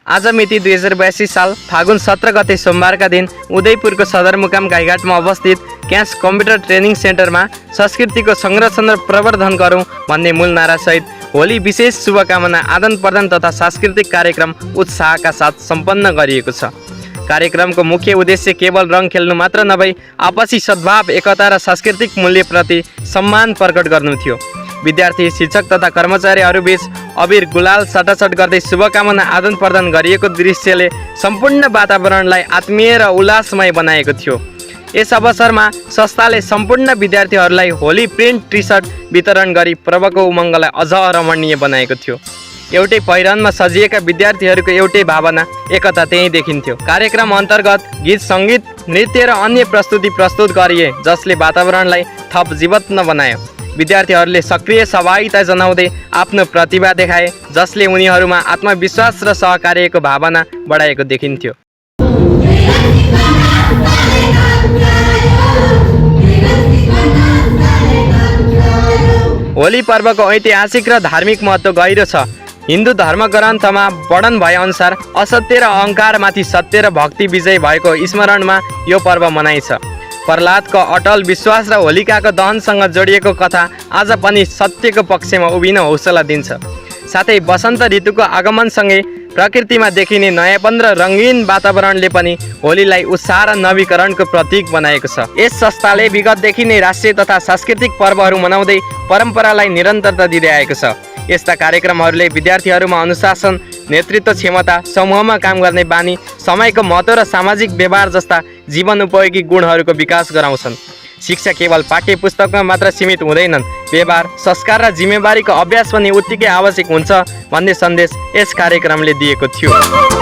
आज मिति 2082 साल फागुन 17 गते सोमबारका दिन उदयपुरको सदरमुकाम गाईघाटमा अवस्थित क्यास कम्प्युटर ट्रेनिङ सेन्टरमा संस्कृतिको संरक्षण र प्रवर्धन गरौँ भन्ने मूल नारासहित होली विशेष शुभकामना आदान प्रदान तथा सांस्कृतिक कार्यक्रम उत्साहका साथ सम्पन्न गरिएको छ। कार्यक्रमको मुख्य उद्देश्य केवल रङ खेल्नु मात्र नभई आपसी सद्भाव, एकता र सांस्कृतिक मूल्यप्रति सम्मान प्रकट गर्नु थियो। विद्यार्थी, शिक्षक तथा कर्मचारीहरूबीच अबिर गुलाल सटासट गर्दै शुभकामना आदान प्रदान गरिएको दृश्यले सम्पूर्ण वातावरणलाई आत्मीय र उल्लासमय बनाएको थियो। यस अवसरमा संस्थाले सम्पूर्ण विद्यार्थीहरूलाई होली प्रिन्ट टी सर्ट वितरण गरी पर्वको उमङ्गलाई अझ रमणीय बनाएको थियो। एउटै पहिरनमा सजिएका विद्यार्थीहरूको एउटै भावना, एकता त्यही देखिन्थ्यो। कार्यक्रम अन्तर्गत गीत, सङ्गीत, नृत्य र अन्य प्रस्तुति प्रस्तुत गरिए जसले वातावरणलाई थप जीवन्त बनायो। विद्यार्थीहरूले सक्रिय सहभागिता जनाउँदै आफ्नो प्रतिभा देखाए जसले उनीहरूमा आत्मविश्वास र सहकार्यको भावना बढाएको देखिन्थ्यो। होली पर्वको ऐतिहासिक र धार्मिक महत्त्व गहिरो छ। हिन्दू धर्मग्रन्थमा वर्णन भए अनुसार असत्य र अहङ्कारमाथि सत्य र भक्ति विजय भएको स्मरणमा यो पर्व मनाइन्छ। प्रहलादको अटल विश्वास र होलिकाको दहनसँग जोडिएको कथा आज पनि सत्यको पक्षमा उभिन हौसला दिन्छ। साथै वसन्त ऋतुको आगमनसँगै प्रकृतिमा देखिने नयाँपन र रङ्गीन वातावरणले पनि होलीलाई उत्साह र नवीकरणको प्रतीक बनाएको छ। यस संस्थाले विगतदेखि नै राष्ट्रिय तथा सांस्कृतिक पर्वहरू मनाउँदै परम्परालाई निरन्तरता दिँदै आएको छ। यस्ता कार्यक्रमहरूले विद्यार्थीहरूमा अनुशासन, नेतृत्व क्षमता, समूहमा काम गर्ने बानी, समयको महत्त्व र सामाजिक व्यवहार जस्ता जीवन उपयोगी गुणहरूको विकास गराउँछन्। शिक्षा केवल पाठ्य पुस्तकमा मात्र सीमित हुँदैनन्, व्यवहार, संस्कार र जिम्मेवारीको अभ्यास पनि उत्तिकै आवश्यक हुन्छ भन्ने सन्देश यस कार्यक्रमले दिएको थियो।